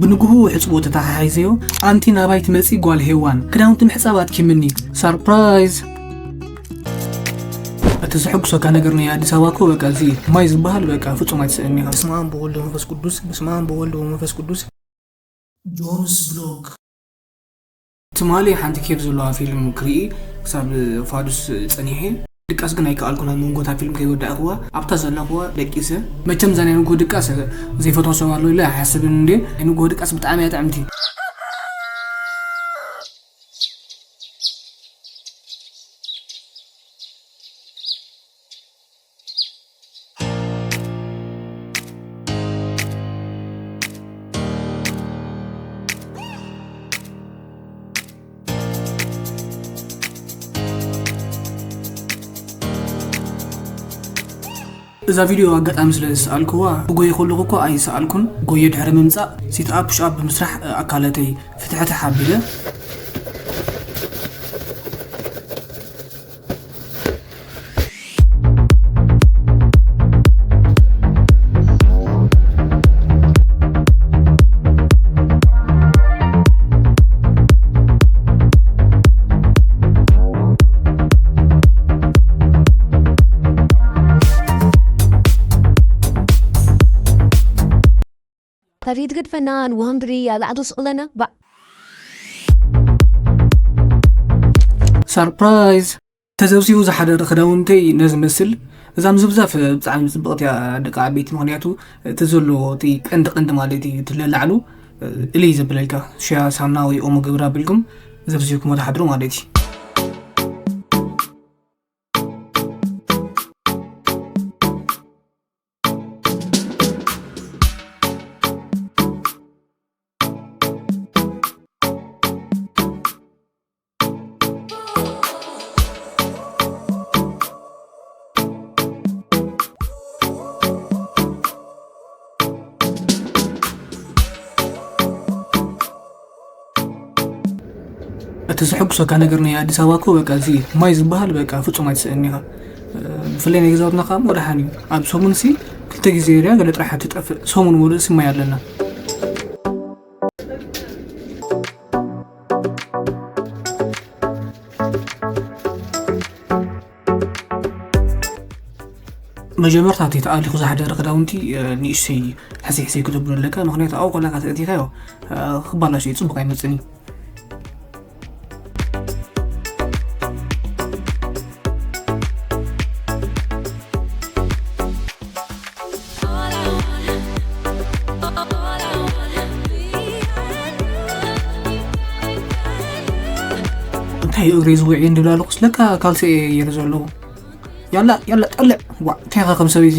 ብንግሁ ሕጽቦ ተተሓሒዘዮ፣ ኣንቲ ናባይ ትመጺ ጓል ሄዋን፣ ክዳውንቲ ምሕጻብ ኣድኪምኒ። ሰርፕራይዝ! እቲ ዘሐጉሰካ ነገር ናይ ኣዲስ ኣበባ እኮ በቃ እዚ እዩ። ማይ ዝበሃል በቃ ፍጹም ኣይትስእን ኢኻ። በስመ ኣብ ወወልድ ወመንፈስ ቅዱስ፣ በስመ ኣብ ወወልድ ወመንፈስ ቅዱስ። ጆንስ ብሎግ። ትማሊ ሓንቲ ኬፍ ዘለዋ ፊልም ክርኢ ክሳብ ፋዱስ ጸኒሐ። ድቃስ ግን ኣይከኣልኩን፣ ኣብ መንጎ እታ ፊልም ከይወዳእክዋ ኣብታ ዘለኽዋ ደቂሰ። መቸም እዛ ናይ ንግሆ ድቃስ ዘይፈትዋ ሰብ ኣሎ ኢለ ኣይሓስብን እንዴ። ናይ ንግሆ ድቃስ ብጣዕሚ እያ ጥዕምቲ። እዛ ቪድዮ ኣጋጣሚ ስለ ዝሰኣልክዋ፣ ክጎየ ከለኹ እኮ ኣይሰኣልኩን። ጎየ ድሕሪ ምምጻእ፣ ሲት ኣፕ፣ ፑሽ ኣፕ ብምስራሕ ኣካላተይ ፍትሕትሕ ኣቢለ። فريد قد فنان وهنغري يا العدس لنا بع. ሰርፕራይዝ! ተዘብዚቡ ዝሓደረ ክዳውንተይ ነዚ መስል። እዛ ምዝብዛፍ ብጣዕሚ ጽብቕቲ እያ ደቂ ዓበይቲ፣ ምኽንያቱ እቲ ዘሎ እቲ ቀንዲ ቀንዲ ማለት እዩ፣ እቲ ለላዕሉ እልይ ዘብለልካ ሽያ ሳምና ወይ ኦሞ ግብር ኣቢልኩም ዘብዚብኩሞ ትሓድሩ ማለት እዩ። እቲ ዘሐጉሰካ ነገር ናይ ኣዲስ ኣበባ እኮ በቃ እዚ እዩ። ማይ ዝበሃል በቃ ፍጹም ኣይትስእን ኢኻ። ብፍላይ ናይ ገዛውትና ከዓ እሞ ደሓን እዩ። ኣብ ሰሙን ሲ ክልተ ግዜ እያ ገለ ጥራሕ ትጠፍእ። ሰሙን ሙሉእ ሲ ማይ ኣለና። መጀመርታ እቲ ተኣሊኹ ዝሓደረ ክዳውንቲ፣ እ፣ ንእሽተይ ሕሰይ ሕሰይ ክተብሎ ኣለካ። ምኽንያቱ ኣብኡ ከለካ ተእቲኻዮ፣ እ፣ ክባላሾ እዩ፣ ጽቡቕ ኣይመጽእን እዩ። እንታይ እዩ እግረይ ዝውዕየኒ ዝብል ኣለኹስ ለካ ካልሲ እየ ገይረ ዘለኹ። ያላ፣ ያላ፣ ጠልዕ። ዋ፣ እንታይ ኢኻ ከም ሰበይቲ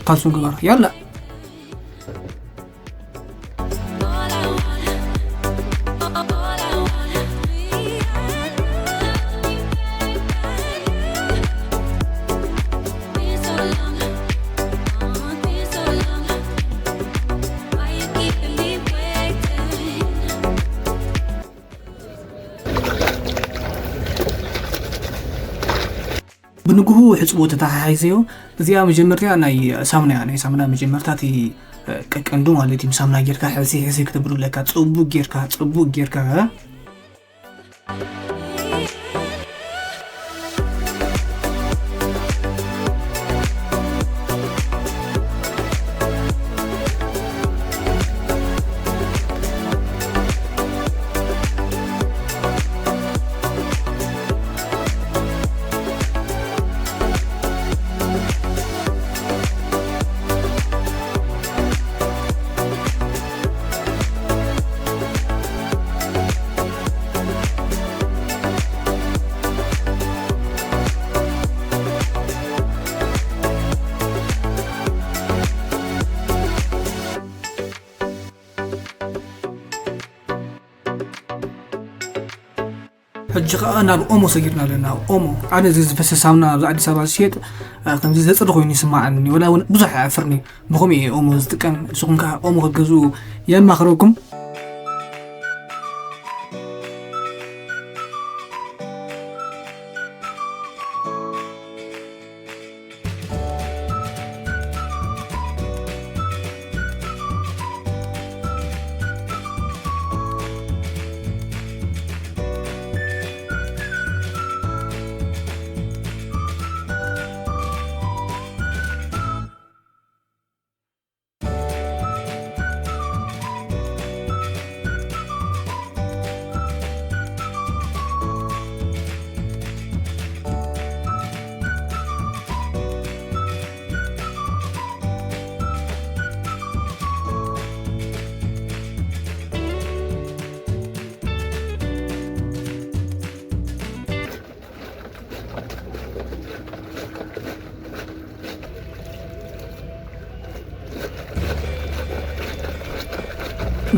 ካልሲ ምግባር? ያላ። ብንግሁ ሕጽቦ ተተሓሒዘዮ። እዚኣ መጀመርታ ናይ ሳሙና እያ። ናይ ሳሙና መጀመርታ እቲ፣ እ፣ ቀቀንዱ ማለት እዩ። ሳሙና ጌርካ ሕሲ ሕሲ ክትብሉ ኣለካ። ጽቡቅ ጌርካ፣ ጽቡቅ ጌርካ። ሕጂ ኸኣ ናብ ኦሞ ሰጊርና ኣለና። ኦሞ፣ ኣነ እዚ ዝፈስስ ሳሙና ኣብዚ ኣዲስ ኣበባ ዝሽየጥ፣ እ፣ ከምዚ ዘጽሪ ኮይኑ ይስምዓኒ። ወላ እውን ብዙሕ ኣየዕፍርኒ። ብኸምኡ እየ ኦሞ ዝጥቀም። ንስኹም ከኣ ኦሞ ክትገዝኡ የማኽረኩም።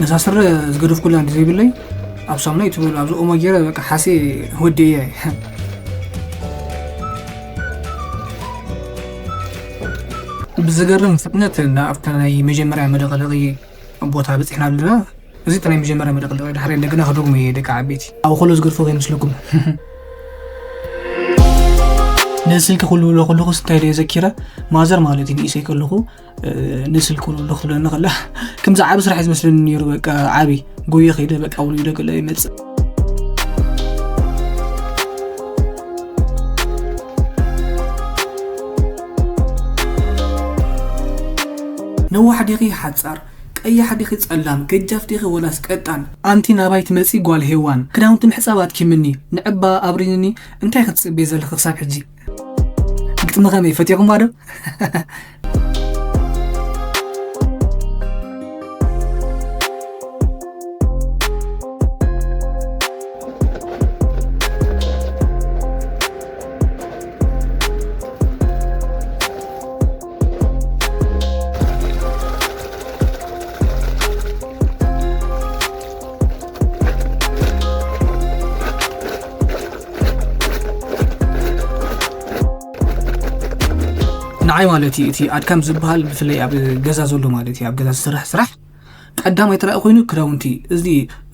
ነዛ ስረ ዝገደፍኩላ እንዲ ዘይብለይ ኣብ ሳሙና ይትበሉ ኣብዚ ኦሞ ገይረ በቃ ሓሴ ወደየ። ብዝገርም ፍጥነት ናብታ ናይ መጀመርያ መለቐለቒ ቦታ በፂሕና ኣለና። እዚ እቲ ናይ መጀመርያ መለቐለቒ ድሕሪ እንደገና ክደግሞ እየ ደቂ ዓበይቲ። ኣብ ኮሎ ዝገድፎ ከይመስለኩም። ነዚ ስልኪ ክውልውሎ ከለኹስ እንታይ ደየ ዘኪረ? ማዘር ማለት እዩ ንኢሰይ ከለኹ፣ እ፣ ነዚ ስልኪ ክውልውሎ ክትብለኒ ከላ፣ ከምዚ ዓቢ ስራሕ እዩ ዝመስለኒ ነይሩ። በቃ ዓቢ ጎየ ከይደ በቃ ውልውሎ ገለ ይመጽእ። ነዋሕ ዲኺ ሓጻር፣ ቀያሕ ዲኺ ጸላም፣ ገጃፍ ዲኺ ወላስ ቀጣን? ኣንቲ ናባይ ትመጺ ጓል ሄዋን፣ ክዳውንቲ ምሕጻብ ኣድኪምኒ፣ ንዕባ ኣብሪንኒ፣ እንታይ ክትጽበይ ዘለኺ ክሳብ ሕጂ? ግጥሚ ከመይ ፈቲኹማ ዶ? ንዓይ ማለት እዩ እቲ ኣድካም ዝበሃል ብፍላይ ኣብ ገዛ ዘሎ ማለት እዩ ኣብ ገዛ ዝስራሕ ስራሕ ቀዳማይ ተራኢ ኮይኑ ክዳውንቲ እዚ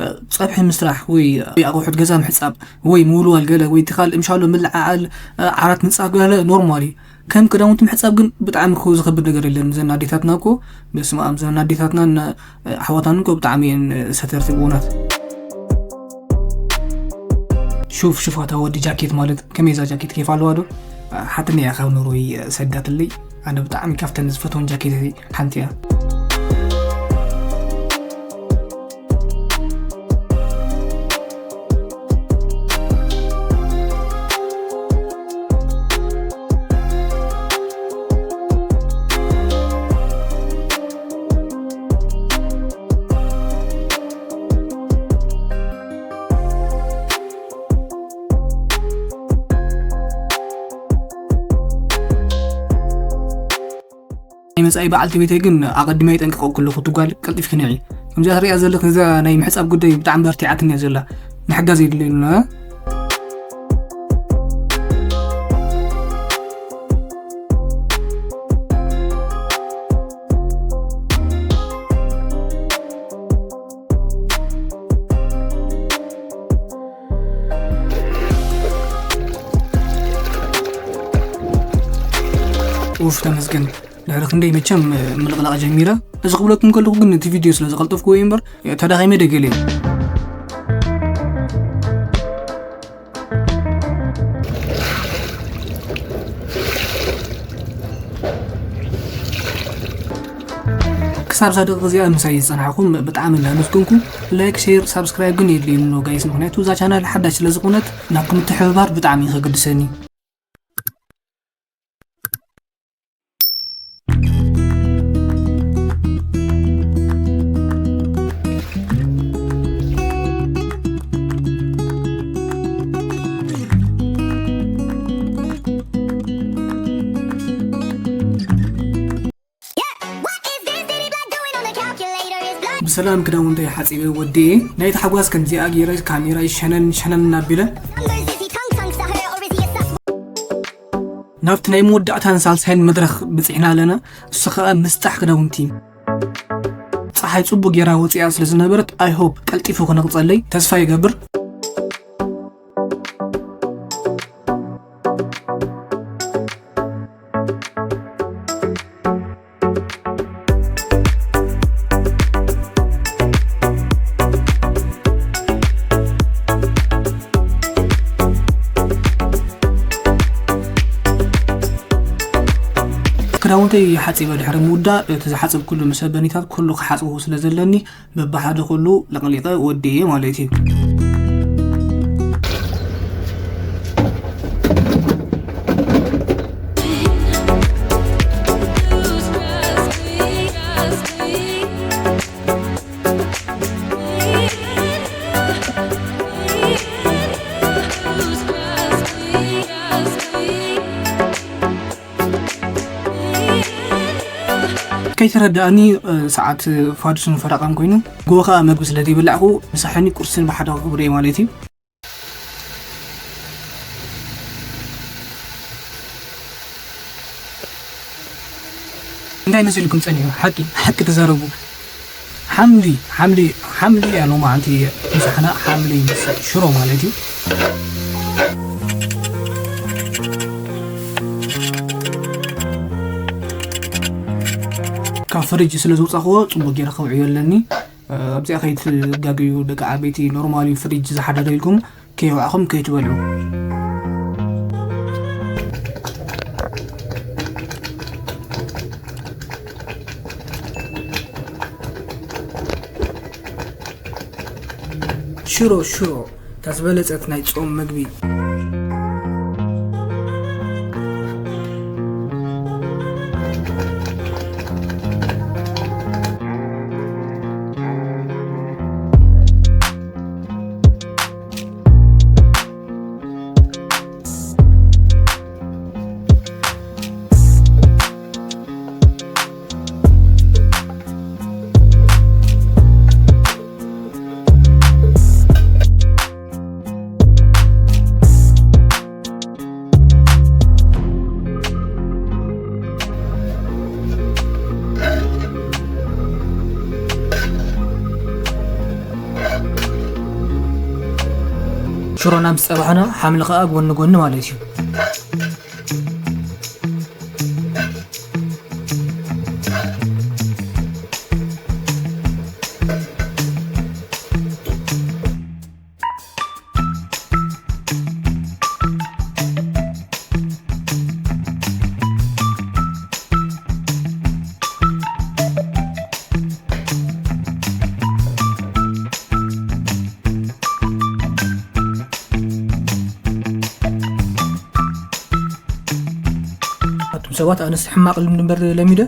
እ፣ ፀብሒ ምስራሕ ወይ ወይ ኣቑሑት ገዛ ምሕፃብ ወይ ምውልዋል ገለ ወይ ትኻል እምሻሎ ምልዓዓል እ፣ ዓራት ምንፃፍ ገለ ኖርማል እዩ። ከም ክዳውንቲ ምሕፃብ ግን ብጣዕሚ እኮ ዝኸብድ ነገር የለን። እዘን ኣዴታትና እኮ በስመ ኣብ እዘን ኣዴታትና እና ኣሕዋታን እኮ ብጣዕሚ እየን ሰተርቲ ብእውነት። ሹፍ ሹፍ ኣታ ወዲ ጃኬት ማለት ከመይ እዛ ጃኬት ኬፍ ኣለዋ ዶ? ሓትኒ እያ ካብ ኑሮይ ሰዳትለይ። ኣነ ብጣዕሚ ካብተን ዝፈትወን ጃኬት ሓንቲ እያ። ናይ መጻኢ በዓልቲ ቤተይ ግን ኣቐዲመ ይጠንቅቐኩ ኣለኹ፣ ትጓል ቀልጢፍኪ ንዒ። ከምዚኣ ትሪኣ ዘለኺ እዛ ናይ ምሕጻብ ጉዳይ ብጣዕሚ በርቲዓትኒ እያ ዘላ። ምሕጋዝ የድልየና። ኡፍ ተመስገን። ድሕሪ ክንደይ መቸም ምልቕላቕ ጀሚረ። እዚ ክብለኩም ከለኹ ግን እቲ ቪድዮ ስለ ዝቐልጠፍኩዎ እዩ እምበር ተዳኺመ ደገለ እዩ። ክሳብ እዛ ደቂቕ እዚኣ ምሳይ ዝጸናሕኩም ብጣዕሚ እናመስገንኩ፣ ላይክ፣ ሼር፣ ሳብስክራይብ ግን የድልየኒ ነው ጋይስ፣ ምኽንያቱ እዛ ቻናል ሓዳሽ ስለ ዝኾነት ናትኩም ምትሕብባር ብጣዕሚ እዩ ከገድሰኒ። ብሰላም ክዳውንተይ ሓጺበ ወዲኤ፣ ናይ ታሕጓስ ከምዚኣ ገይረ ካሜራይ ሸነን ሸነን እናቢለ። ናብቲ ናይ መወዳእታን ሳልሳይን መድረኽ በጺሕና ኣለና። እሱ ኸኣ ምስጣሕ ክዳውንቲ። ጸሓይ ጽቡቕ ጌራ ወጺኣ ስለ ዝነበረት፣ I hope ቀልጢፉ ክነቕጸለይ ተስፋ ይገብር። ክዳውንተይ ሓጺበ ድሕሪ ምውዳእ፣ እቲ ዝሓጽብ ኩሉ መሰበኒታት ኩሉ ክሓጽቦ ስለ ዘለኒ፣ በብሓደ ኩሉ ለቕሊቐ ወዲኤ ማለት እዩ። ተረዳእኒ። እ፣ ሰዓት ፋዱስን ፈረቓን ኮይኑ፣ ጎ ከኣ መግቢ ስለ ዘይበላዕኩ፣ ምሳሕን ቁርስን ብሓደ ክገብር እየ ማለት እዩ። እንታይ መሲልኩም ጸኒሑ? ሓቂ፣ ሓቂ ተዛረቡ። ሓምሊ፣ ሓምሊ፣ ሓምሊ እያ ሎማዓንቲ ምሳሕና፣ ሓምሊ ምስ ሽሮ ማለት እዩ። ካብ ፍሪጅ ስለ ዘውጻእክዎ ጽቡቅ ገይረ ከውዕዮ ኣለኒ። ኣብዚኣ ከይትጋገዩ ደቂ ዓበይቲ፣ ኖርማሊ ፍሪጅ ዝሓደረ ኢልኩም ከይወዓኹም ከይትበልዑ። ሽሮ፣ ሽሮ፣ እታ ዝበለጸት ናይ ጾም መግቢ። ሽሮና ምስ ጸባሕና፣ ሓምሊ ከኣ ጎኒ ጎኒ ማለት እዩ። ኣቱም ሰባት፣ ኣነስ ሕማቕ ልምዲ እምበር ለሚደ፣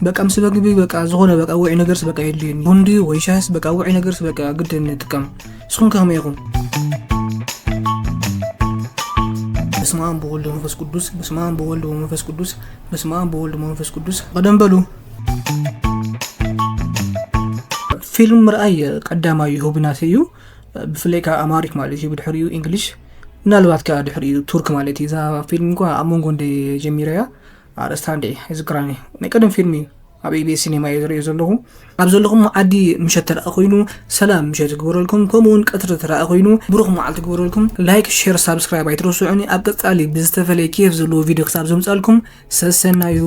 በቃ ምስ መግቢ በቃ ዝኾነ በቃ ውዑይ ነገርስ በቃ የድልየኒ። ቡንዲ ወይ ሻሂስ በቃ ውዑይ ነገርስ በቃ ግድን ንጥቀም። ንስኹም ከ ከመይ ኢኹም? በስመ ኣብ ወወልድ ወመንፈስ ቅዱስ፣ በስመ ኣብ ወወልድ ወመንፈስ ቅዱስ፣ በስመ ኣብ ወወልድ ወመንፈስ ቅዱስ። ቀደም በሉ። ፊልም ምርኣይ ቀዳማይ ሆቢ ናተይ እዩ። ብፍላይ ካብ ኣማሪክ ማለት እዩ፣ ብድሕሪኡ እንግሊሽ፣ ምናልባት ከኣ ድሕሪኡ ቱርክ ማለት እዩ። እዛ ፊልም እንኳ ኣብ መንጎ እንደ ጀሚረያ፣ ኣርእስታ እንደ ኣይዝክራን እየ። ናይ ቀደም ፊልም እዩ። ኣብ ኢቢኤስ ሲኔማ እየ ዝርእዮ ዘለኹ። ኣብ ዘለኹም ዓዲ ምሸት ተረኣ ኮይኑ፣ ሰላም ምሸት ይግበረልኩም፣ ከምኡ እውን ቀትሪ ተረኣ ኮይኑ፣ ብሩኽ መዓልቲ ይግበረልኩም። ላይክ፣ ሼር፣ ሳብስክራይብ ኣይትረስዑኒ። ኣብ ቀጻሊ ብዝተፈለየ ኬፍ ዘለዎ ቪድዮ ክሳብ ዘምጻልኩም፣ ሰሰናዩ።